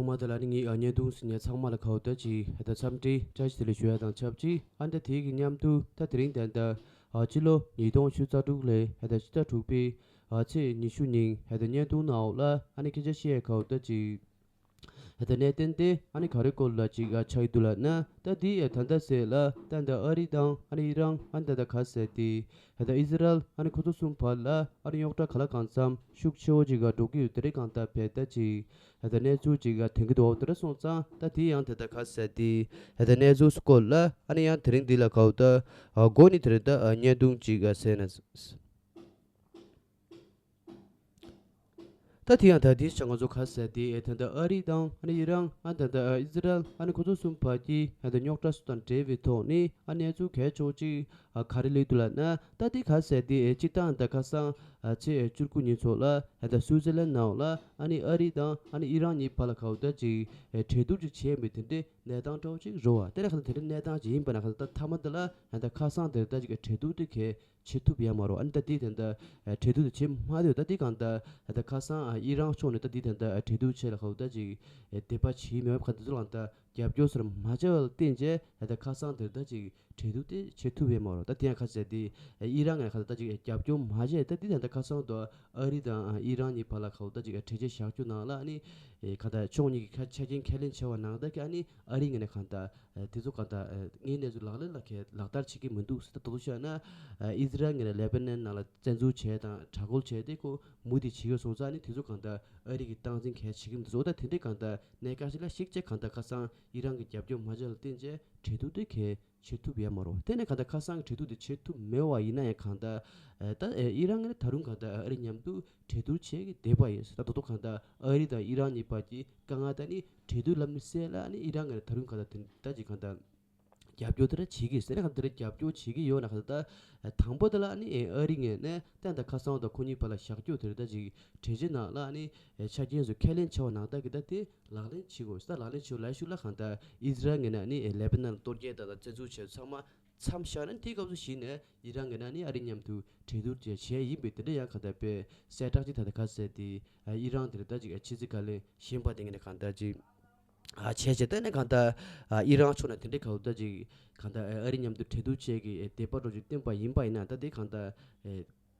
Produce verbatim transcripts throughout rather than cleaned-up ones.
ཐོག་མ་དེ་ལ་ནི་ངའི་ཨ་བརྙན་ཐུང་གཟིགས་མཁན་ཚང་མ་ལ་ཁ་བ་ད་ཅིག་ཧ་ད་འཚམས་འདྲི་བཀྲ་ཤིས་བདེ་ལེགས་ཞུ་ཡ་དང་ཆབས་ཅིག་ཨ་ད་དེའི་གི་མཉམ་དུ་ད་དེ་རིང་ད་ད་ཨ་སྤྱི་ལོ་ཉིས་སྟོང་ཆུ་ཚོད་དྲུག་ལོའི་ཧ་ད་ཕྱི་ཟླ་དྲུག་པའི་ཨ་ཚེས་ཉི་ཤུ་ཉིན་ཧ་ད་བརྙན་ཐུང་ནང་འོག་ལ་ཨ་ནི་སྐད་ཆ་བཤད་ཡ་ཁ་བ་ད་ཅིག་ཧ་ད་གནད་དོན་དེ་ཨ་ནི་ག་རེ་སྐོར་ལ་ཅིག་ཨ་ཆགས་ཡི་འདུག་ལབ་ན། ད་དེ་ཨ་ད་ད་ཟེར་ལ་ད་ད་ཨ་རི་དང་ཨ་ནི་ཨི་རན་ཨ་ནི་ད་ད་ག་ཟེར་དེ་ཧ་ད་ཨི་ཟི་རལ་ཨ་ནི་ཁོ་ཚོ་གསུམ་བར་ལ་ཨ་ནི་རྙོག་དྲ་ག་ལ་གང་འཚམ་ཤུགས་ཆེ་བོ་ཅིག་ག་འགྲོ་གི་ཡོད། དེ་རིང་གང་ལྟར་བས་ད་ཅིག་ཧ་ད་གནས་ཚུལ་ཅིག་ག་ཐོན་གི་འདུག་དེ་འདྲ་སོང་ཙང་ད་དེ་ཡང་དེ་ད་ག་ཟེར་དེ་ཧ་ད་གནས་ཚུལ་སྐོར་ལ་ཨ་ནི་ཡང་དེ་རིང་འདི་ལ་གའུ་ད་ཨ་མགོ་ནི་དེ་རིང་ད་ཨ་བརྙན་ཐུང་ཅིག་ག་ཟེར་ན། ད་དེ་ཡང་ད་དེ་ཆ་ང་ཚོ་ག་ཟེར་དེ་ཨེ་ད་ལྟ་ཨ་རི་དང་ཨ་ནི་ཨི་རན་ཨ་ད་ལྟ་ཨི་ཟི་རལ་ཨ་ནི་ཁོ་ཚོ་གསུམ་བར་གྱི་ཨ་ད་རྙོག་དྲ་སུ་དང་འབྲེལ་བའི་ཐོག་ནས་ཨ་གནས་ཚུལ་གལ་ཆེ་བོ་ཅིག་ཨ་ག་རེ་སླེབས་འདུག་ལབ་ན། ད་དེ་ག་ཟེར་དེ་ཨེ་སྤྱིར་བཏང་ད་ཁ་སང་ཨ་ཚེས་བཅུ་དགུ་ཉིན་ཚོགས་ལ་ཨ་ད་སུའུ་ཙེར་ལན་ནང་ལ་ཨ་ནི་ཨ་རི་དང་ཨ་ནི་ཨི་རན་གཉིས་བར་ལ་གའུ་ད་ཅིག་ཨེ་གྲོས་བསྡུར་ཅིག་བྱས་མེད་དེ་འདྲའི་གནས་སྟངས་འདྲ་བོ་ཅིག་རེད་བ། དེ་ལ་ཁ་ད་དེ་འདྲའི་གནས་སྟངས་ཅིག་ཡིན་པ་ན་ཁ་ད་ད་མཐའ་མ་དེ་ལ་ཨ་ད་ཁ་སང་དེ་ད་ཅིག་ཨེ་གྲོས་བསྡུར་དེ་གལ་བྱེད་ཐུབ་ཡ་མ་རེད། ཨ་ནི་ད་དེ་དེ་འདྲ་གྲོས་བསྡུར་དེ་བྱེད་མ་ཐུབ། ད་དེ་གང་ལྟར་ད་ཁ་སང་ཨི་རན་ཕྱོགས་ནས་ད་དེ་དེ་འདྲ་གྲོས་བསྡུར་བྱེད་ལ་ཁ་ད་ཅིག་དད་པ་བྱེད་མེད་པ་ག་དེ་ཚོ་ལ་ད་རྒྱབ་སྐྱོར་སོར་མ་བྱས་པ་ལ་བརྟེན་བྱས་ད་ཁ་སང་དེ་ད་ཅིག་གྲོས་བསྡུར་དེ་བྱེད་ཐུབ་ཡ་མ་རེད། ད་དེ་ཡང་ཁ་ཟེར་དེ་ཨི་རན་ངས་ཁ་ད་ཅིག་རྒྱབ་སྐྱོར་མ་བྱས། ད་དེ་ད་ཁ་སང་དུ་ཨ་རི་དང་ཨི་རན་གཉིས་བར་ལ་ཁ་ད་ཅིག་གྲོས་ཆོད་བཞག་རྒྱུ་ནང་ལ་ཨ་ནི་ག་ད་ཕྱོགས་གཉིས་ཀྱི་ཁ་ཆ་རྐྱེན་ཁས་ལེན་བྱས་པ་ནང་ད་གི་ཨ་ནི་ཨ་རི་ངས་ཁ་ད། ཨ་དེ་ཚོ་གང་ལྟར་ཨ་དངོས་གནས་ཚུལ་ལག་ལེན་ལ་ཁེལ་ལག་བསྟར་བྱེད་ཀྱི་མི་འདུག་ཟེར། ད་དོ་དོ་བཤད་ན་ཨ་ཨི་ཟི་རལ་ངོས་ནས་ལེ་པ་ནན་ནང་ལ་བཙན་འཛུལ་བྱས་དང་དྲག་རྒོལ་བྱས་ཏེ་ཁོ་མུ་མཐུད་བྱེད་ཀྱི་སོང་ཙང་ནི་དེ་ཚོ་གང་ལྟར་ཨ་རི་གིས་སྟངས་འཛིན་གལ་བྱེད་ཀྱི་མི་འདུག་ཟེར། ད་དེ་འདྲའི་གང་ལྟར་གནད་འགག་ཅིག་ལ་གཞིགས་བྱས་གང་ལྟར་ཁ་སང་ཨི་རན་གྱི་རྒྱབ་སྐྱོར་མ་བྱས་ལ་བརྟེན་བྱས་གྲོས་བསྡུར་དེ་གལ་བྱེད་ཐུབ་ཡ་མ་རེད། དེ་ནས་གང་ལྟར་ཁ་སང་གི་གྲོས་བསྡུར་དེ་བྱེད་ཐུབ་མེད་པ་ཡིན་ན་ཡང་གང་ལྟར་ཨ་ད་ཨ་ཨི་རན་ངོས་ནས་ད་རུང་གང་ལྟར་ཨ་རི་མཉམ་དུ་གྲོས་བསྡུར་བྱེད་ཀྱི་བསྡད་པ་ཡིན་ཟེར། ད་དོ་དོ་གང་ལྟར་ཨ་རི་དང་ཨི་རན་གཉིས་བར་གྱི་དཀའ་ངལ་དེ་ནི་གྲོས་བསྡུར་ལམ་ནས་སེལ་ལ་ཨ་ནི་ཨི་རན་ངོས་ནས་ད་རུང་གང་ལྟར་དེ་ད་ཅིག་གང་ལྟར་རྒྱབ་སྐྱོར་དེ་འདྲ་བྱེད་ཀྱི་ཟེར་ན་གང་ལྟར་རྒྱབ་སྐྱོར་བྱེད་ཀྱི་ཡོད་ན་གང་ལྟར་ད་དང་པོ་དེ་ལ་ཨ་ནི་ཨ་རི་ངོས་ནས་ད་ད་ཁ་སང་དང་ཁོ་གཉིས་བར་ལ་བཞག་རྒྱུ་དེ་འདྲ་ད་ཅིག་གྲོས་ཆོད་ནང་ལ་ཨ་ནི་ཆ་རྐྱེན་ཚོ་ཁས་ལེན་བྱས་པ་ནང་ལྟར་གྱི་ད་དེ་ལག་ལེན་བྱེད་དགོས་ཟེར། ད་ལག་ལེན་བྱེད་དགོས་ལབ་ཤུགས་ལ་གང་ལྟར་ཨི་ཟི་རལ་ངོས་ནས་ཨ་ནི་ལེ་པ་ནན་གཏོར་རྒོལ་དང་ད་བཙན་འཛུལ་བྱས་ཚང་མ་མཚམས་བཞག་ན་དེའི་སྐབས་སུ་གཞི་ནས་ཨི་རན་ངོས་ནས་ནི་ཨ་རི་མཉམ་དུ་གྲོས་བསྡུར་བྱས་བྱས་ཡིན་པས་དེ་འདྲ་ཡང་གང་ལྟར་དཔེ་གསལ་བསྒྲགས་ཅིག་ད་ལྟ་ག་ཟེར་དེ་ཨི་རན་དེར་ད་ཅིག་ཕྱི་སྲིད་བཀའ་བློན་གཞོན་པ་དེ་ངོས་ནས་གང་ལྟར་ཅིག་བྱས་བྱས་ད་ནི་གང་ལྟར་ཨི་རན་ཕྱོགས་ནས་དེ་འདྲའི་གང་ལྟར་ཅིག་གང་ལྟར་ཨ་རི་མཉམ་དུ་གྲོས་བསྡུར་བྱས་ཀྱི་དད་པ་འགྲོ་ཅིག་བསྟན་པ་ཡིན་པ་ཡིན་ན་ད་དེ་གང་ལྟར་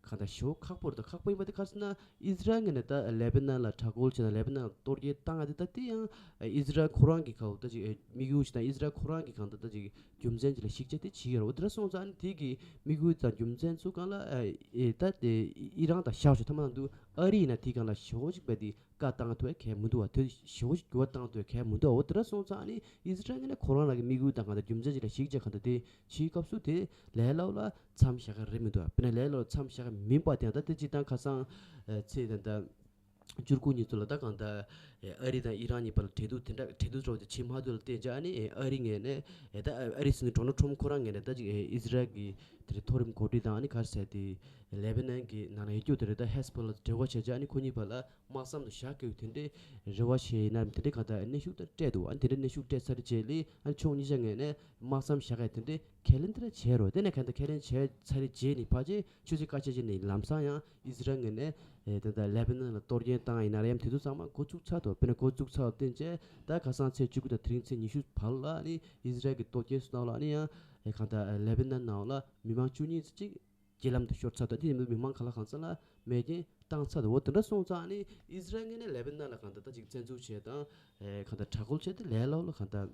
གང་ལྟར་ཞེ་པོ་ཁག་པོ་རེད། ད་ཁག་པོ་ཡིན་པ་དེ་ག་རེ་ཟེར་ན་ཨི་ཟི་རལ་ངོས་ནས་ད་ལེ་པ་ནན་ལ་དྲག་རྒོལ་བྱས་ན་ལེ་པ་ནན་ལ་གཏོར་རྒོལ་བཏང་ཡ་དེ་ད་དེ་ཡང་ཨི་ཟི་རལ་ཁོ་རང་གི་གང་ལྟར་ཅིག་དམིགས་ཡུལ་ཞིག་དང་ཨི་ཟི་རལ་ཁོ་རང་གི་གང་ལྟར་ད་ཅིག་རྒྱུ་མཚན་ཅིག་ལ་གཞིགས་བྱས་དེ་བྱེད་ཀྱི་རེད། འོ་དེ་འདྲ་སོང་ཙང་ཨ་ནི་དེ་གི་དམིགས་ཡུལ་དང་རྒྱུ་མཚན་ཚོ་སྒང་ལ་ཨེ་ད་དེ་ཨི་རན་དང་བཞག་ཆོག་ཐ་མ་ནང་དུ་ཨ་རི་ཡིན་ན་དེའི་སྒང་ལ་ཞེ་པོ་ཅིག་བས་དེ་བཀའ་བཏང་ཐུབ་ཡ་གལ་མི་འདུག་བ། དེ་ཞེ་པོ་ཅིག་འགྱུར་བ་བཏང་ཐུབ་ཡ་གལ་མི་འདུག་འོ་དེ་འདྲ་སོང་ཙང་ཨ་ནི་ཨི་ཟི་རལ་ངོས་ནས་ཁོ་རང་རང་གི་དམིགས་ཡུལ་དང་གང་ལྟར་རྒྱུ་མཚན་ཅིག་ལ་གཞིགས་བྱས་གང་ལྟར་དེ་བྱེད་སྐབས་སུ་དེ་ལས་སླ་པོ་ལ་མཚམས་བཞག་ག་རེད་མི་འདུག་བ། དཔེར་ན་ལས་སླ་པོ་མཚམས་བཞག་ག་མིན་པ་དེ་ཡང་ད་དེ་སྤྱིར་བཏང་ཁ་སང་ཚེས་ད་ལྟ་བཅུ་དགུ་ཉིན་ཚོ་ལ་ད་གང་ལྟར་ཨ་རི་དང་ཨི་རན་གཉིས་བར་ལ་གྲོས་བསྡུར་དེ་འདྲ་གྲོས་བསྡུར་འདྲ་བོ་དེ་བྱེད་མ་ཐུབ་ལ་བརྟེན་བྱས་ཨ་ནི་ཨ་རི་ངོས་ནས་ད་ཨ་རི་སྲིད་འཛིན་ཌོ་ནལ་ཊམ་ཁོ་རང་ངོས་ནས་ད་ཅིག་ཨི་ཟི་རལ་གྱི་དེ་རེད་མཐོ་རིམ་འགོ་ཁྲིད་དང་ཨ་ནི་ག་རེ་ཟེར་དེ་ལེ་བྷ་ནན་གྱི་ནང་ལ་ཡོད་རྒྱུ་དེ་རེད་ད་ཧེ་ཟི་བྷོ་ལ་འབྲེལ་བ་བྱས་བྱས་ཨ་ནི་ཁོ་གཉིས་བར་ལ་དམག་མཚམས་དུ་བཞག་དགོས་དེ་འདྲའི་རེ་བ་བྱས་ཡིན་ན་དེ་འདྲའི་གང་ལྟར་གནོན་ཤུགས་ད་སྤྲད་འདུག་ཨ་ནི་དེ་འདྲའི་གནོན་ཤུགས་སྤྲད་ཚར་རྗེས་ལ་ཨ་ནི་ཕྱོགས་གཉིས་ཆ་ངོས་ནས་དམག་མཚམས་བཞག་ཡ་དེ་འདྲའི་ཁས་ལེན་དེ་འདྲ་བྱས་རོགས། དེ་ནས་གང་ལྟར་ཁས་ལེན་བྱས་ཚར་རྗེས་ནས་ཕལ་ཆེར་ཆུ་ཚོད་སྐར་ཆ་གཅིག་ནས་ལམ་སང་ཡང་ཨི་ཟི་རལ་ངོས་ནས་ཨེ་ད་ལྟ་ལེ་བྷ་ནན་ལ་གཏོར་སྐྱོན་བཏང་ཡིན་ན་ཡང་དེ་ཚོ་ཚང་མ་འགོ་བཙུགས་ཚར་འདུག་དཔེར་ན་འགོ་བཙུགས་ཚར་བ་བརྟེན་བྱས་ད་ཁ་སང་ཚེས་བཅུ་དགུ་དང་དེ་རིང་ཚེས་ཉི་ཤུ་བར་ལ་ནི་ཨི་ཟི་རལ་གྱི་གཏོར་སྐྱོན་སོང་ལ་ནི་ཡང་ཨེ་གང་ལྟར་ལེ་བྷ་ནན་ནང་ལ་མི་མང་བཅུ་གཉིས་ཙམ་ཅིག་རྐྱེན་ལམ་དུ་ཤོར་ཚར་འདུག་དེ་ཡིན་དུས་མི་མང་ག་ལ་གང་འཚམ་ལ་རྨས་སྐྱོན་བཏང་ཚར་འདུག་འོ་དེ་འདྲ་སོང་ཙང་ནི་ཨི་ཟི་རལ་ངོས་ནས་ལེ་བྷ་ནན་ལ་གང་ལྟར་ད་ཅིག་བཙན་འཛུལ་བྱས་དང་ཨེ་གང་ལྟར་དྲག་རྒོལ་བྱས་ཏེ་ལས་སླ་པོ་ལ་གང་ལྟར་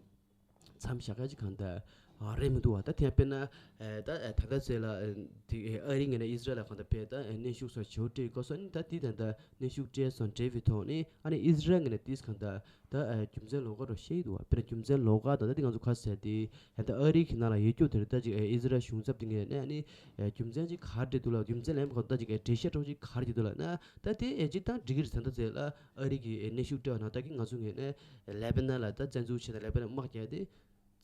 མཚམས་བཞག་ཡ་ཅིག་གང་ལྟར་ཨ་རེད་མི་འདུག་བ། ད་དེ་ཡང་དཔེར་ན་ཨེ་ད་ཨེ་ད་ལྟ་ཚོད་ལ་ཨེ་དེ་ཨེ་ཨ་རི་ངོས་ནས་ཨི་ཟི་རལ་ལ་གང་ལྟར་ཕེབས་ད་ཨེ་གནོན་ཤུགས་སོགས་ཇོ་སྤྲད་དགོས་སོགས་ནི་ད་དེ་ད་ལྟ་གནོན་ཤུགས་སྤྲད་སོང་འབྲེལ་བའི་ཐོག་ནས་ཨ་ནི་ཨི་ཟི་རལ་ངོས་ནས་དེས་གང་ལྟར་ད་ཨེ་རྒྱུ་མཚན་ལོགས་ཀ་རུ་བཤད་ཀྱི་འདུག་བ། དཔེར་ན་རྒྱུ་མཚན་ལོགས་ཀ་དང་ད་དེ་ང་ཚོ་ཁ་གསལ་དེ་ཨེ་ད་ཨ་རི་གི་ནང་ལ་ཡོད་རྒྱུ་དེར་ད་ཅིག་ཨེ་ཨི་ཟི་རལ་གཞུང་ཚབ་དེ་ངོས་ནས་ཨ་ནི་ཨེ་རྒྱུ་མཚན་ཅིག་ག་རེ་འདུག་ལ་རྒྱུ་མཚན་ལན་གང་ད་ཅིག་ཨེ་འགྲེལ་བཤད་འདྲ་བོ་ཅིག་ག་རེ་འདུག་ལབ་ན་ད་དེ་ཨེ་སྤྱིར་བཏང་འགྲིག་གི་རེད། ད་ལྟ་ཚོད་ལ་ཨ་རི་གིས་ཨེ་གནོན་ཤུགས་སྤྲད་པ་ནང་ལྟར་གྱི་ང་ཚོ་ངོས་ནས་ལེ་བྷ་ནན་ལ་ད་བཙན་འཛུལ་བྱས་ནས་ལེ་བྷ་ནན་དམག་རྒྱག་དེ་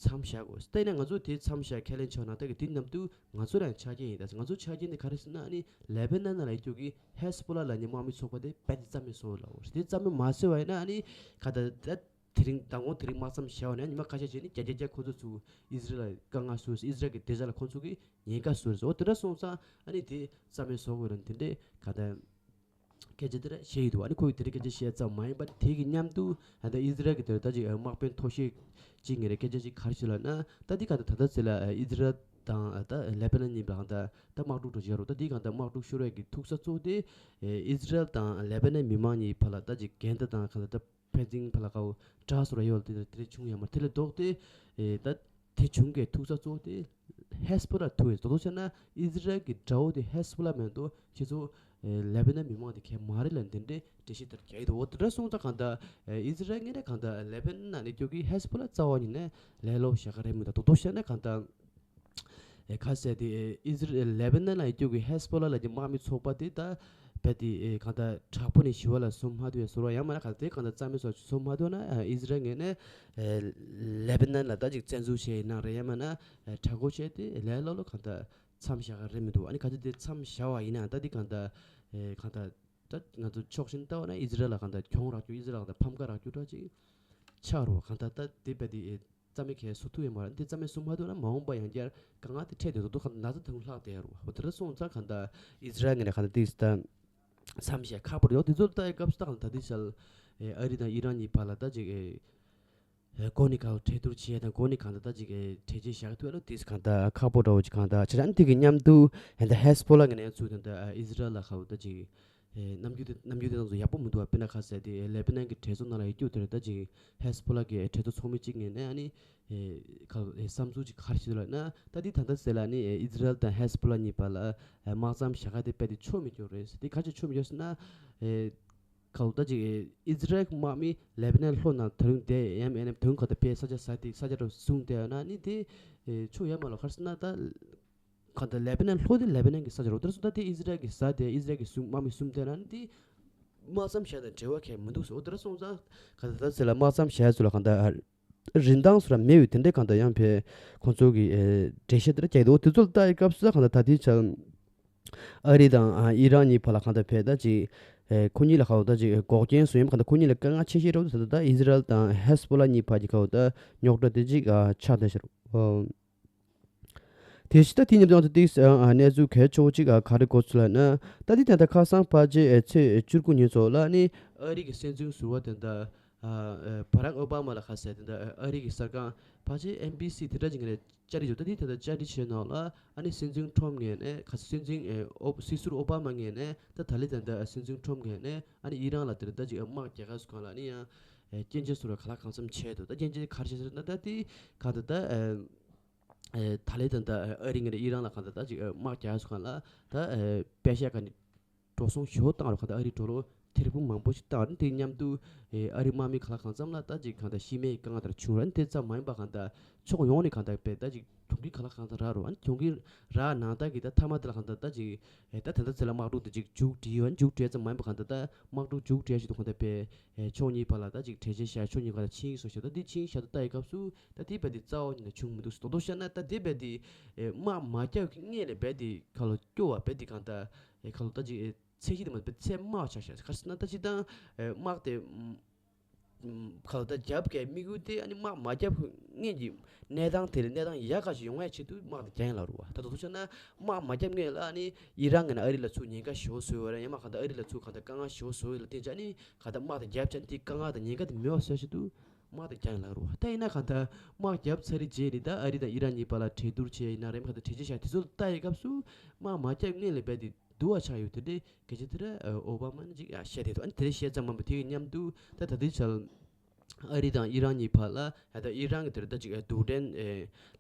མཚམས་བཞག་དགོས། ད་ཡིན་ན་ང་ཚོ་དེ་མཚམས་བཞག་ཁས་ལེན་བྱས་པ་ནང་ལྟར་གྱི་དེ་མཉམ་དུ་ང་ཚོ་ལ་ཡང་ཆ་རྐྱེན་ཡིན། ད་ང་ཚོ་ཆ་རྐྱེན་དེ་ག་རེ་ཟེར་ན་ཨ་ནི་ལེ་བྷ་ནན་ནང་ལ་ཡོད་རྒྱུ་གི་ཧེ་ཟི་བྷོ་ལ་ལབ་མཁན་དམག་མི་ཚོགས་པ་དེ་རྦད་དེ་རྩ་མེད་བཟོ་དགོས་ལབ་པ་རེད། དེ་རྩ་མེད་མ་བཟོས་པ་ཡིན་ན་ཨ་ནི་ག་ད་ད་དེ་རིང་མདང་དགོང་དེ་རིང་དམག་མཚམས་བཞག་པ་ནས་ཉི་མ་ཁ་ཤས་རྗེས་ནས་བརྒྱ་ཆ་བརྒྱ་ཁོ་ཚོ་ཚུར་ཨི་ཟི་རལ་ལ་དཀའ་ངལ་བཟོས། ཨི་ཟི་རལ་གྱི་བདེ་འཇགས་ལ་ཁོ་ཚོ་གིས་ཉེན་ཁ་བཟོས་རེད། འོ་དེ་འདྲ་སོང་ཙང་ཨ་ནི་དེ་རྩ་མེད་བཟོ་དགོས་རེད། དེ་འདྲས་ག་ད་ སྐད་ཆ་དེ་ར་བཤད་ཡོད་འདུག་ཨ་ནི་ཁོ་གིས་དེ་རིང་སྐད་ཆ་བཤད་ཙམ་མ་ཡིན་པར་དེ་གི་མཉམ་དུ་ད་ལྟ་ཨི་ཟི་རལ་གྱི་དེར་ད་ཅིག་དམག་དཔོན་མཐོ་ཤོས་ཅིག་ངེས་རེད། སྐད་ཆ་ཅིག་ག་རེ་ཞུས་ལབ་ན། ད་འདི་ག་ད་ད་ལྟ་ཟེར་ལ་ཨི་ཟི་རལ་དང་ད་ལེ་པ་ནན་གཉིས་བར་གང་ད་ད་དམག་འཁྲུག་འགྲོ་བཞིན་ཡོད་རེད། ད་འདི་གང་ད་དམག་འཁྲུག་ཤོར་བའི་གི་ཐུག་ས་གཙོ་བོ་དེ་ཨི་ཟི་རལ་དང་ལེ་པ་ནན་མི་མང་གཉིས་བར་ལ་ད་ཅིག་འགལ་ཟླ་དང་གང་ད་ད་ཕན་ཚུན་བར་ལ་ཁ་བོ་དགྲ་སོ་ར་ཡོད་ལ་དེ་དེ་བྱུང་ཡོད་མ་རེད། དེ་ལས་ལྡོག་སྟེ་ཨེ་ད་དེ་བྱུང་གི་ཐུག་ས་གཙོ་བོ་དེ་ཧེ་སི་བྷོ་ལ་ཐུག་ཡོད། དོ་དོ་བྱས་ན་ཨི་ཟི་རལ་གྱི་དགྲ་བོ་དེ་ཧེ་སི་བྷོ་ལ་མེད་དོ་ཁྱེད་ཚོ་ཨེ་ལེ་པ་ནན་མི་མང་དེ་གས་མ་རེད་ལ་འདི་འདྲའི་འགྲེལ་བཤད་དེར་རྒྱག་གི་འདུག་འོ་དེ་འདྲ་སོང་ཙང་གང་ལྟར་ཨེ་ཨི་ཟི་རལ་ངོས་ནས་གང་ལྟར་ལེ་པ་ནན་ནང་ནས་སྐྱོད་ཀྱི་ཧེ་སི་བྷོ་ལ་རྩ་བ་ཉིད་ནས་ལས་སླ་པོ་བཞག་གི་རེད་མི་འདུག་དོ་དོ་བྱས་ན་གང་ལྟར། ཨེ་ཁ་ཟེར་དེ་ཨེ་ཨི་ཟི་རལ་ལེ་བྷ་ནན་ལ་ཡོད་རྒྱུ་གི་ཧེ་སི་བྷོ་ལ་ལབ་ཀྱི་དམག་མི་ཚོགས་པ་དེ་ད་རྦད་དེ་ཨེ་གང་ལྟར་དྲག་པོ་ནས་ཞི་བ་ལ་སོང་མ་ཐུབ་པའི་བཟོ་འདྲ་ཡང་མིན་ན་གང་ལྟར་དེ་གང་ལྟར་རྩ་མེད་བཟོ་སོང་མ་ཐུབ་ན་ཨེ་ཨི་ཟི་རལ་ངོས་ནས་ཨེ་ལེ་བྷ་ནན་ལ་ད་ཅིག་བཙན་འཛུལ་བྱས་ཡིན་ན་རེད་ཡང་མིན་ན་ཨེ་དྲག་པོ་བྱས་ཏེ་ལས་སླ་པོ་གང་ལྟར་མཚམས་བཞག་གི་རེད་མི་འདུག་ཨ་ནི་ག་ཚོད་དེ་མཚམས་བཞག་པ་ཡིན་ན་ད་དེ་གང་ལྟར་ཨེ་གང་ལྟར་ད་ང་ཚོ་ཕྱོགས་གཞན་ལྟ་བ་ན་ཨི་ཟི་རལ་ལ་གང་ལྟར་གྱོང་རག་རྒྱུ་ཨི་ཟི་རལ་ལ་གང་ལྟར་ཕམ་ཁ་རག་རྒྱུ་འདྲ་ཅིག་ཆགས་རོགས་གང་ལྟར་ད་དེ་རྦད་དེ་ཨེ་རྩ་མེད་བཟོ་ཐུབ་ཡོད་མ་རེད། འདི་རྩ་མེད་བཟོ་མ་ཐུབ་ན་མ་འོངས་པ་ཡང་བསྐྱར་དཀའ་ངལ་དེ་འཕྲད་དེ་རུ་དུ་ན་ཚ་དང་ལྷག་བསྡད་རུ་འོ་དེ་འདྲ་སོང་ཙང་གང་ལྟར་ཨི་ཟི་རལ་ངོས་ནས་གང་ལྟར་དེ་ད་མཚམས་བཞག་ཁག་པོ་རེད། འོ་དེ་ཚོ་ལྟ་ཡི་སྐབས་སུ་ད་གང་ལྟར་དེ་ཞལ་ཨ་རི་དང་ཨི་རན་གཉིས་བར་ལ་ད་ཅིག་གོ་ནི་གང་གྲོས་བསྡུར་བྱེད་ཡ་དང་གོ་ནི་གང་ལྟར་ད་ཅིག་གྲོས་ཆོད་བཞག་ཐུབ་ཡ་ལ་དེ་གང་ལྟར་ཁག་པོ་འདྲ་བོ་ཅིག་གང་ལྟར་ཆ་ཆ་ནི་དེ་གི་མཉམ་དུ་ཧན་ད་ཧེ་སི་བྷོ་ལ་ངོས་ནས་ཚུར་ད་ལྟ་ཨི་ཟི་རལ་ལ་ཁ་བོ་ད་ཅིག་ཨེ་རྣམ་འགྱུར་དེ་རྣམ་འགྱུར་དེ་ཚོ་ཡག་པོ་མི་འདུག་བ། དཔེར་ན་ཁ་ཟེར་དེ་ཨེ་ལེ་པི་ནན་གྱི་གྲོས་ཚོགས་ནང་ལ་ཡོད་རྒྱུ་དེར་ད་ཅིག་ཧེ་སི་བྷོ་ལ་གི་གྲོས་ཚོགས་ཚོགས་མི་གཅིག་ངོས་ནས་ཨ་ནི་ཨེ་ཁ་ཨེ་བསམ་ཚུལ་ཅིག་ག་རེ་ཞིག་ལབ་ན་ད་དེ་ད་ལྟ་ཟེར་ལ་ནི་ཨེ་ཨི་ཟི་རལ་དང་ཧེ་སི་བྷོ་ལ་གཉིས་བར་ལ་ཨེ་དམག་མཚམས་བཞག་ག་དེ་རྦད་དེ་ཆོ་མི་འགྱུར་རེད། དེ་ག་ཅིག་ཆོ་མི་འགྱུར་ཟེར་ན་ཨེ་ཁ་ལོ་ད་ཅིག་ཨེ་ཨི་ཟི་རལ་གྱི་དམག་མི་ལེ་པི་ནན་ལྷོ་ནང་ད་རུང་དེ་ཡང་ཨེ་ནེམ་ད་རུང་ཁ་ད་པའི་ས་ཆ་ཟ་དེ་ས་ཆ་རུ་བཟུང་དེ་ཡང་ན་ནི་དེ་ཨེ་ཆོ་ཡ་མ་ལོ་ག་རེ་ཟེར་ན་ད། གང་ལྟར་ལེ་པི་ནན་ལྷོ་དེ་ལེ་པི་ནན་གྱི་ས་ཆ་རོ་དེར་སུ་ད་དེ་ཨི་ཟི་རལ་གྱི་ས་དེ་ཨི་ཟི་རལ་གྱི་སུ་དམག་མི་གསུམ་དེ་ན་ནི་དེ་དམག་མཚམས་བཞག་དང་འབྲེལ་བ་གང་མི་འདུག་ཟེར། འོ་དེར་སོང་ཙང་གང་ལྟར་ད་ཟེར་ལ་དམག་མཚམས་བཞག་ཚུལ་ལ་གང་ལྟར་རིན་ཐང་སུ་ར་མེད་འོས་དེ་འདྲའི་གང་ལྟར་ཡང་ཕེ་ཁོང་ཚོ་གི་འགྲེལ་བཤད་དེ་ར་རྒྱག་འདུག་འོ་དེ་ཚོ་ལ་ལྟ་ཡི་སྐབས་སུ་གང་ལྟར་ད་དེའི་ཆ་ཨ་རི་དང་ཨི་རན་གཉིས་བར་ལ་གང་ལྟར་ཕེ་ད་ཅིག་ཁོ་གཉིས་ལ་གང་ལྟར་ད་ཅིག་འགོག་རྐྱེན་བཟོ་ཡིན་གང་ལྟར་ཁོ་གཉིས་ལ་དཀའ་ངལ་ཆེ་ཤོས་རོ་ད་ད་ཨི་ཟི་རལ་དང་ཧེ་སི་བྷོ་ལ་གཉིས་བར་གྱི་གང་ལྟར་རྙོག་དྲ་དེ་ཅིག་ཆགས་བསྡད་ཤག་དེ་བཞིན་ད་དེ་ཉིན་དང་དེ་གནས་ཚུལ་གལ་ཆེ་བོ་གཅིག་ག་རེ་གོ་ཚུལ་ལ་ན་ད་དེ་ད་ལྟ་ཁ་སང་ཕལ་ཆེར་ཚེས་བཅུ་དགུ་ཉིན་ཚོ་ལ་ནི་ཨ་རི་གི་སྲིད་འཛིན་ཟུར་པ་དེ་འདྲ་བྷ་རག་ཨོ་བྷ་མ་ལ་ཁ་གསལ་དེ་འདྲ་ཨ་རི་གི་གསར་ཁང་ཕལ་ཆེར་ཨེན་བྷི་སི་དེ་འདྲ་ཅིག་ནས་བཅར་འདྲི་བྱུང་། ད་དེ་ད་ལྟ་བཅར་འདྲི་བྱས་ནང་ལ་ཨ་ནི་སྲིད་འཛིན་ཁྲོམ་ངོས་ནས་ཁ་སྲིད་འཛིན་ཨོ་སྲིད་ཟུར་ཨོ་བྷ་མ་ངོས་ནས་ད་ད་ལི་དེ་འདྲ་སྲིད་འཛིན་ཁྲོམ་ངོས་ནས་ཨ་ནི་ཨི་རན་ལ་དེ་འདྲ་ཅིག་དམག་རྒྱག་ག་སུ་གང་ལ་ནི་ཡང་སྐྱོན་བརྗོད་སུ་ར་ག་ལ་གང་འཚམ་བྱས་འདུག་ད་སྐྱོན་བརྗོད་ག་རེ་བྱས་ཟེར་ན་ད་དེ་ག་ད་ད། ད་ལས་ད་ལྟ་ཨ་རི་ངོས་ནས་ཨི་རན་ལ་གང་ལྟར་ད་ཅིག་དམག་རྒྱག་སུ་གང་ལ་ད་པེ་ཤ་ག་ནི་འགྲོ་སོང་ཞོ་བཏང་རོགས་གང་ལྟར་ཨ་རི་འགྲོ་ལོ་ཐེར་འབུམ་མང་པོ་ཞིག་བཏང་རེད། དེ་མཉམ་དུ་ཨ་རི་དམག་མི་ག་ལ་གང་འཚམ་ལ་ད་ཅིག་གང་ལྟར་ཤི་རྨས་དཀའ་ངལ་དེ་འདྲ་བྱུང་རེད། དེ་ཙམ་མ་ཡིན་པ་གང་ལྟར་ཕྱོགས་ཡོངས་ནས་གང་ལྟར་པས་ད་ཅིག་གྱོང་གུན་ག་ལ་གང་ལྟར་རག་རོགས་ཨ་ནི་གྱོང་གུན་རག་ནང་ལྟར་གི་ད་མཐའ་མ་དེ་ལ་གང་ལྟར་ད་ཅིག་ད་དེ་འདྲ་ཚེ་ལ་དམག་འཁྲུག་དེ་ཅིག་མཇུག་སྒྲིལ་ཡོད་ཨ་ནི་མཇུག་སྒྲིལ་ཙམ་མ་ཡིན་པ་གང་ལྟར་ད་དམག་འཁྲུག་མཇུག་སྒྲིལ་ཞིག་ཏུ་གང་ལྟར་པས། ཕྱོགས་གཉིས་བར་ལ་ད་ཅིག་གྲོས་ཆོད་བཞག་ཕྱོགས་གཉིས་བར་ལ་ཆིངས་ཡིག་བཟོ་བཞག་ད་དེ་ཆིངས་ཡིག་བཞག་ཏུ་ལྟ་ཡི་སྐབས་སུ་ད་དེ་རྦད་དེ་རྩ་བ་ཉིད་ནས་བྱུང་མི་འདུག་དོ་དོ་བཤད་ན་ད་དེ་རྦད་དེ་དམག་མ་རྒྱབ་ཀྱི་སྔོན་ལ་རྦད་དེ་ཁ་ལོ་སྐྱོ་བ་རྦད་དེ་གང་ལྟར་ཁ་ལོ་ད་ཅིག་ཚད་གཞི་དེ་མ་རྦད་ཚད་དམའ་བ་ཆགས་ཤག་ག་རེ་ཟེར་ན་ད་ཅིག་ད་དམག་དེ་ཁ་ལོ་ད་རྒྱབ་ཀྱི་དམིགས་ཡུལ་དེ་ཨ་ནི་དམག་མ་རྒྱབ་སྔོན་གྱི་གནས་སྟངས་དེ་ལས་གནས་སྟངས་ཡག་ག་ཞིག་ཡོང་ཡ་ཆེད་དུ་དམག་དེ་རྒྱག་ཡིན་ལ་རུ་བ། ད་དོ་དོ་བཤད་ན་དམག་མ་རྒྱབ་སྔོན་ལ་ཨ་ནི་ཨི་རན་ངོས་ནས་ཨ་རི་ལ་ཚུར་ཉེན་ཁ་ཞེ་པོ་བཟོས་པ་རེད། ཡང་མ་གང་ལྟར་ཨ་རི་ལ་ཚུར་གང་ལྟར་དཀའ་ངལ་ཞེ་པོ་བཟོས་ཡོད་ལ་བརྟེན་བྱས་ཨ་ནི་གང་ལྟར་དམག་དེ་རྒྱབ་བྱས་ནས་དེ་དཀའ་ངལ་དང་ཉེན་ཁ་དེ་མེད་པ་བཟོ་ཆེད་དུ་དམག་དེ་རྒྱག་ཡིན་ལ་རུ་བ། ད་ཡིན་ན་གང་ལྟར་དམག་རྒྱབ་ཚར་རེ་རྗེས་ནས་ད་ཨ་རི་དང་ཨི་རན་གཉིས་བར་ལ་གྲོས་བསྡུར་བྱས་ཡིན་ན་རེད། མ་གང་ལྟར་གྲོས་ཆོད་བཞག་དེ་ཚོ་ལ་ལྟ་ཡི་སྐབས་སུ་དམག་མ་རྒྱབ་སྔོན་ལ་རྦད་དེ་སྡུག་པ་ཆགས་ཡོད། དེ་འདྲའི་སྐད་ཆ་དེ་འདྲ་ཨོ་བྷ་མ་ནས་ཅིག་བཤད་བསྡད་འདུག་ཨ་ནི་དེ་འདྲ་བཤད་ཙམ་མ་ཡིན་པ་དེ་གི་མཉམ་དུ་ད་ད་ལྟའི་ཆར་ཨ་རི་དང་ཨི་རན་གཉིས་བར་ལ་ད་ལྟ་ཨི་རན་གྱི་དེར་ད་ཅིག་རྡུལ་ཕྲན་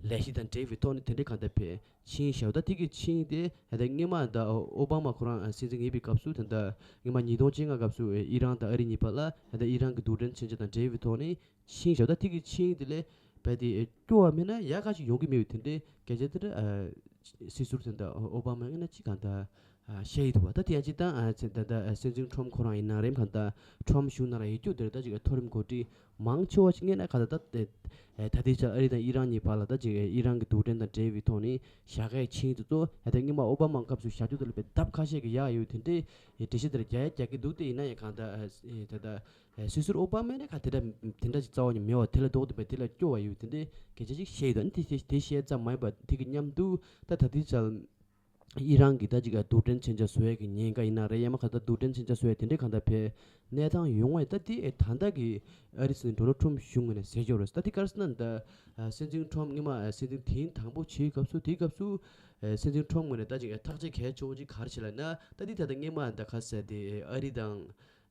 ལས་གཞི་དང་འབྲེལ་བའི་ཐོག་ནས་དེ་འདྲའི་གང་ལྟར་བས་ཆིངས་བཞག་ད་དེ་གི་ཆིངས་དེ་ད་ལྟ་སྔོན་མ་ད་ཨོ་བྷ་མ་ཁོ་རང་སྲིད་འཛིན་ཡིན་པའི་སྐབས་སུ་ད་ལྟ་སྔོན་མ་ཉིས་སྟོང་བཅོ་ལྔ་སྐབས་སུ་ཨི་རན་དང་ཨ་རི་གཉིས་བར་ལ་ད་ལྟ་ཨི་རན་གྱི་རྡུལ་ཕྲན་མཚོན་ཆ་དང་འབྲེལ་བའི་ཐོག་ནས་ཆིངས་བཞག་ད་དེ་གི་ཆིངས་དེ་ལས་རྦད་དེ་སྐྱོ་བ་མེད་ན་ཡག་ག་ཅིག་ཡོང་གི་མེད་པའི་དེ་འདྲའི་སྐད་ཆ་དེ་འདྲ་སྲིད་ཟུར་དེ་འདྲ་ཨོ་བྷ་མ་ཡིན་ན་ཅིག་གང་ལྟར་བཤད་ཡི་འདུག་བ། ད་དེ་ཡང་ཅིག་ད་ད་ལྟ་སྲིད་འཛིན་ཁྲོམ་ཁོ་རང་ཡིན་ན་རེད། གང་ལྟར་ཁྲོམ་གཞུང་ནང་ལ་ཡོད་རྒྱུ་དེར་ད་ཅིག་མཐོ་རིམ་འགོ་ཁྲིད་མང་ཆེ་བ་ཅིག་ངེས་ན་གང་ལྟར་ད་ད་ལྟའི་ཆར་ཨ་རི་དང་ཨི་རན་གཉིས་བར་ལ་ད་ཅིག་ཨི་རན་གྱི་རྡུལ་ཕྲན་དང་འབྲེལ་བའི་ཐོག་ནས་བཞག་གི་ཆིངས་དེ་ཚོ་ད་ལྟ་སྔོན་མ་ཨོ་བྷ་མ་སྐབས་སུ་བཞག་རྒྱུ་དེ་ལ་དཔེ་ལྡབ་ཁ་ཤས་ཀྱི་ཡག་ཡོད། དེ་འདྲའི་འགྲེལ་བཤད་དེར་རྒྱག་ཡ་རྒྱག་གི་འདུག་དེ་ཡིན་ན་ཡང་གང་ལྟར་ད་ལྟ། ཨེ་སོ་སོར་ཨོ་བྷ་མ་ནས་ག་དེ་འདྲ་དེ་འདྲ་ཅིག་རྩ་བ་ནས་མེད་པ་དེ་ལ་ལྡོག་སྟེ་བས་དེ་ལ་སྐྱོ་བ་ཡོད་དེ་འདྲའི་སྐད་ཆ་ཅིག་བཤད་ཡོད། ཨ་ནི་དེ་དེ་བཤད་ཙམ་མ་ཡིན་པ་དེ་གི་མཉམ་དུ་ད་ད་ལྟའི་ཆར་ ཨི་རན་གྱི་ད་ཅིག་རྡུལ་ཕྲན་མཚོན་ཆ་བཟོ་ཡས་ཀྱི་ཉེན་ཁ་ཡིན་ན་རེད། ཡང་མ་ག་ད་རྡུལ་ཕྲན་མཚོན་ཆ་བཟོ་ཡས་དེ་འདྲའི་གང་ལྟར་བའི་གནས་སྟངས་ཡོང་བས། ད་དེ་ཨེ་ད་ལྟ་གི་ཨ་རི་སྲིད་འཛིན་ཌོ་ནལ་ཊམ་ཕ་གཞུང་ངོས་ནས་ཟེར་གྱི་ཡོད་རེད། ད་དེ་ག་རེ་ཟེར་ན། ད་ཨ་སྲིད་འཛིན་ཊམ་ཕ་སྔོན་མ་ཨ་སྲིད་འཛིན་དེའི་དང་པོ་བྱེད་སྐབས་སུ། དེའི་སྐབས་སུ་ཨ་སྲིད་འཛིན་ཊམ་ཕ་ངོས་ནས་ད་ཅིག་ཨ་ཐག་གཅོད་གལ་ཆེ་བོ་ཅིག་ག་རེ་བྱས་ལབ་ན། ད་དེ་ད་ལྟ་སྔོན་མ་ད་ག་ཟེར་དེ་ཨ་རི་དང་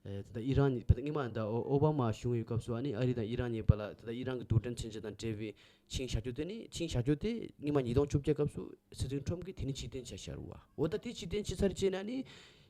ཨེ་ད་ལྟ་ཨི་རན་གཉིས། ད་ལྟ་སྔོན་མ་ད་ཨོ་ཨོ་བྷ་མ་གཞུང་ཡོད་སྐབས་སུ་ཨ་ནི་ཨ་རི་དང་ཨི་རན་གཉིས་བར་ལ་ད་ལྟ་ཨི་རན་གྱི་རྡུལ་ཕྲན་མཚོན་ཆ་དང་འབྲེལ་བའི་ཆིངས་བཞག་རྒྱུ་དེ་ནི། ཆིངས་བཞག་རྒྱུ་དེ་སྔོན་མ་ཉིས་སྟོང་བཅོ་བརྒྱད་སྐབས་སུ་སྲིད་འཛིན་ཊམ་ཕ་གིས་དེ་ནི་ཕྱིར་འཐེན་བྱས་བཞག་རེད་བ། འོ་ད་དེ་ཕྱིར་འཐེན་བྱས་ཚར་རྗེས་ན་ནི་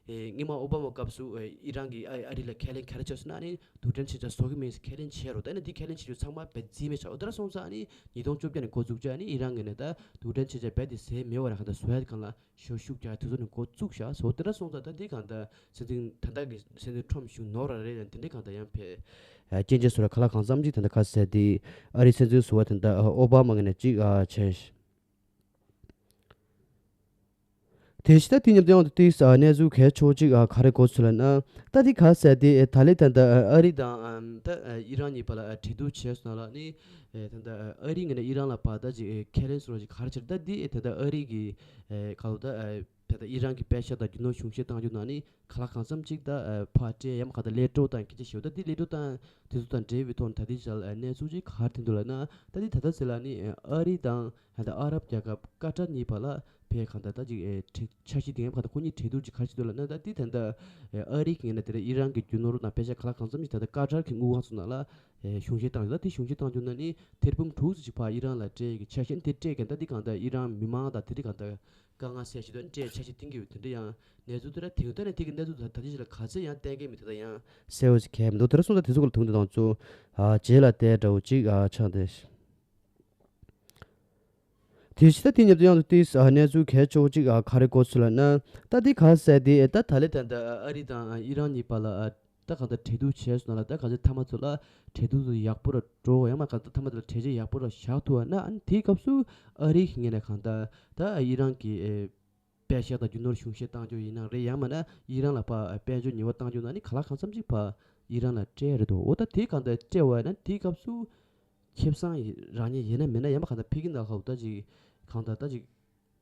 ཨེ་སྔོན་མ་ཨོ་བྷ་མ་སྐབས་སུ་ཨེ་ཨི་རན་གྱིས་ཨ་ཨ་རི་ལ་ཁས་ལེན་ག་རེ་བྱས་སོང་ན། ཨ་ནི་རྡུལ་ཕྲན་མཚོན་ཆ་བཟོ་གི་མིན་ཟེར་ཁས་ལེན་བྱས་རོགས། ད་ནི་དེ་ཁས་ལེན་བྱེད་རྒྱུ་ཚང་མ་རྩིས་མེད་ཆགས། འོ་དེ་འདྲ་སོང་ཙང་ཨ་ནི་ཉིས་སྟོང་བཅོ་བརྒྱད་ནས་འགོ་བཙུགས་བྱས། ཨ་ནི་ཨི་རན་གྱིས་ནི་ད་རྡུལ་ཕྲན་མཚོན་ཆ་རྦད་དེ་ཟས་མེད་པ་རང་ག་ད་བཟོ་ཡ་གང་ལ་ཞོ་ཤུགས་རྒྱག་དུས་ཚོད་ནས་འགོ་བཙུགས་བཞག་ཟེར། འོ་དེ་འདྲ་སོང་ཙང་ད་འདི་གང་ལྟར་སྲིད་འཛིན་ད་ལྟ་གི་སྲིད་འཛིན་ཊམ་ཕ་གཞུང་ནོར་ར་རེད་ལ། དེ་འདྲའི་གང་ལྟར་ཡང་ཕའི་ཨ་སྐྱོན་བརྗོད་བཟོ་ར་ག་ལ་གང་འཚམ་ཅིག་ད་ལྟ་ག་ཟེར་དེ་ཨ་རིའི་སྲིད་འཛིན་ཟུར་པ་ད་ལྟ་ཨ་ཨོ་བྷ་མ་ངོས་ནས་ཅིག་ཨ་བྱས། དེ་བཞིན་ད་དེ་མཉམ་དུ་ཡང་དུ་ཏིས་ཨ་གནས་ཚུལ་གལ་ཆེ་བོ་ཅིག་ཨ་ག་རེ་གོ་ཚུལ་ལ་ན། ད་དེ་ག་ཟེར་དེ་ཨེ་ད་ལེ་ད་ལྟ་ཨ་རི་དང་ཨམ་ད་ཨ་ཨི་རན་གཉིས་བར་ལ་ཨ་གྲོས་བསྡུར་བྱས་སོང་ལ་ནི། ཨེ་ད་ལྟ་ཨ་རི་ངོས་ནས་ཨི་རན་ལ་ཕར་ད་ཅིག་ཨེ་ཁས་ལེན་བཟོ་ར་ཅིག་ག་རེ་བྱས། ད་འདི་ཨེ་ད་ལྟ་ཨ་རི་གི་ཨེ་ག་ལོ་ད་ཨེ་ད་ལྟ་ཨི་རན་གྱི་པད་ཤག་དང་རྒྱུ་ནོར་གཞུང་བཞེས་བཏང་རྒྱུ་ནང་ནས་ག་ལ་གང་འཚམ་ཅིག་ད་ཨེ་ཕར་སྤྲད། ཡང་མ་ག་ད་ལས་འཕྲོ་བཏང་སྐད་ཆ་བཤད། ད་འདི་ལས་འཕྲོ་བཏང་དེ་ཚོ་དང་འབྲེལ་བའི་ཐོག་ནས་ད་ལྟའི་ཆར་ཨེ་གནས་ཚུལ་ཅིག་ག་རེ་ཐོན་འདུག་ལབ་ན། ད་འདི་ད་ལྟ་ཟེར་ལ་ནི་ཨེ་ཨ་རི་དང་ད་ལྟ་ཨ་རབ་རྒྱལ་ཁབ་ཀ་ཏར་གཉིས་བར་ལ་ཕའི་གང་ལྟར་ད་ཅིག་ཨེ་འཕྲད་འཆར་གཞི་དེ་ཡང་གང་ལྟར་ཁོ་གཉིས་གྲོས་བསྡུར་ཅིག་ག་རེ་བྱེད་འདུག་ལབ་ན། ད་འདི་ད་ལྟ་ཨེ་ཨ་རི་གི་ངོས་ནས་དེ་ལ་ཨི་རན་གྱི་རྒྱུ་ནོར་དང་པད་ཤག་ག་ལ་གང་འཚམ་ཅིག་ད་ལྟ་ཀ་ཏར་གྱི་དངུལ་ཁང་ཚོ་ནང་ལ་ཨེ་གཞུང་བཞེས་བཏང་ཡོད། ད་དེ་གཞུང་བཞེས་བཏང་རྒྱུ་ནང་ནས་ཐེར་འབུམ་དྲུག་ཙམ་ཅིག་ཕར་ཨི་རན་ལ་སྤྲད་ཀྱི་འཆར་གཞི་དེ་སྤྲད་མཁན། ད་འདི་གང་ལྟར་ཨི་རན་མི་མང་དང་དེ་འདྲ་གང་ལྟར་དཀའ་ངལ་སེལ་ཆེད་དུ་སྤྲད་འཆར་གཞི་བཏིང་གི་ཡོད། དེ་འདྲ་ཡང་གནས་ཚུལ་དེ་འདྲ་ཐོན་ཡོད། ད་ནི་དེ་གི་གནས་ཚུལ་ད་ད་ལྟའི་ཆར་ལ་ག་ཚོད་ཡང་གཏན་འཁེལ་མེད། ད་ལྟ་ཡང་གསལ་བོ་ཞིག་གང་ཡང་མི་འདུག། དེ་འདྲ་སོང་ཙང་དེ་ཚོ་ག་ལ་ཐུག་འདུག་དང་ཚོ་ཨ་རྗེས་ལ་བལྟས་འདྲ་བོ་ཅིག་ཨ་ཆགས་འདུག། དེ་བཞིན་ད་དེ་མཉམ་དུ་ཡང་དུ་ཏིས་ཨ་གནས་ཚུལ་གལ་ཆེ་བོ་ཅིག་ཨ་ག་རེ་གོ་ཚུལ་ལབ་ན། ད་འདི་ག་ཟེར་དེ་ཨེ་ད་ད་ལེ་ད་ད་ཨ་རི་དང་ཨ་ཨི་རན་གཉིས་བར་ལ་ཨ་ད་གང་ལྟར་གྲོས་བསྡུར་བྱས་སོང་ལ། ད་གང་ལྟར་མཐའ་མ་ཚོ་ལ་གྲོས་བསྡུར་ཚོ་ཡག་པོ་ར་འགྲོ། ཡང་མ་གང་ལྟར་མཐའ་མ་ཚོ་ལ་གྲོས་ཆོད་ཡག་པོ་ར་བཞག་ཐུབ་པ་ན། ཨ་ནི་དེའི་སྐབས་སུ་ཨ་རི་གི་ངོས་ནས་གང་ལྟར་ད་ཨ་ཨི་རན་གྱི་ཨེ་པད་ཤག་དང་རྒྱུ་ནོར་གཞུང་བཞེས་བཏང་རྒྱུ་ཡིན་ན་རེད། ཡང་མིན་ན་ཨི་རན་ལ་ཕར་དཔལ་འབྱོར་ཉེས་པ་བཏང་རྒྱུ་ན་ནི་གང་ལ་གང་འཚམ་ཅིག་ཕར་ཨི་རན་ལ་སྤྲད་རེད་དོ། འོ་ད་དེ་གང་ལྟར་སྤྲད་པ་ན་དེའི་སྐབས་སུ་ཁེ་བཟང་རག་མཁན་ཡིན་ན་མིན་ན། ཡང་མིན་གང་ལྟར་ཕ་གི་ནང་ལ་ད་ཅིག་གང་ལྟར་ད་ཅིག་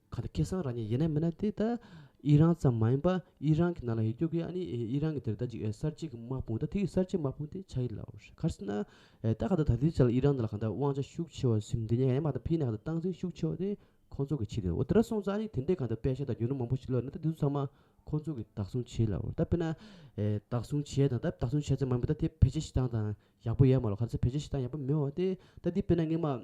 གང་ལྟར་ཁེ་བཟང་རག་མཁན་ཡིན་ན་མིན་ན། དེ་ད་ཨི་རན་ཙམ་མ་ཡིན་པ་ཨི་རན་གྱི་ནང་ལ་ཡོད་རྒྱུ་གི་ཨ་ནི་ཨི་རན་གྱི་དེར་ད་ཅིག་གསར་བརྗེ་གི་དམག་དཔུང་། ད་དེ་གི་གསར་བརྗེ་དམག་དཔུང་དེ་ཆགས་ཀྱི་ཡོད་རེད། ག་རེ་ཟེར་ན་ད་གང་ལྟར་ད་ལྟའི་ཆར་ལ་ཨི་རན་ནང་ལ་གང་ལྟར་དབང་ཆ་ཤུགས་ཆེ་བ་ཟིན་དེ་ཉན། ཡང་མིན་ད་ཕ་གི་ནང་ལ་སྟངས་འཛིན་ཤུགས་ཆེ་བ་དེ་ཁོང་ཚོ་གི་བྱེད་དེ། འོ་དེ་འདྲ་སོང་ཙང་ཨ་ནི་དེ་འདྲའི་གང་ལྟར་པད་ཤག་དང་རྒྱུ་ནོར་མང་པོ་ཞིག་ལོག་ན་ད་དེ་ཚོ་ཚང་མ་ཁོང་ཚོ་གི་བདག་བཟུང་བྱེད་ལ། འོ་ད་དཔེར་ན་ཨེ་བདག་བཟུང་བྱས་དང་། ད་བདག་བཟུང་བྱས་ཙམ་མ་ཡིན་པ་ད་དེ་བེད་སྤྱོད་བྱེད་སྟངས་དང་ཡག་པོ་ཡོད་མ་རེད། ག་ཚོད་བེད་སྤྱོད་བྱེད་སྟངས་ཡག་པོ་མེད་པ་དེ། ད་དེ་དཔེར་ན་སྔོན་མ་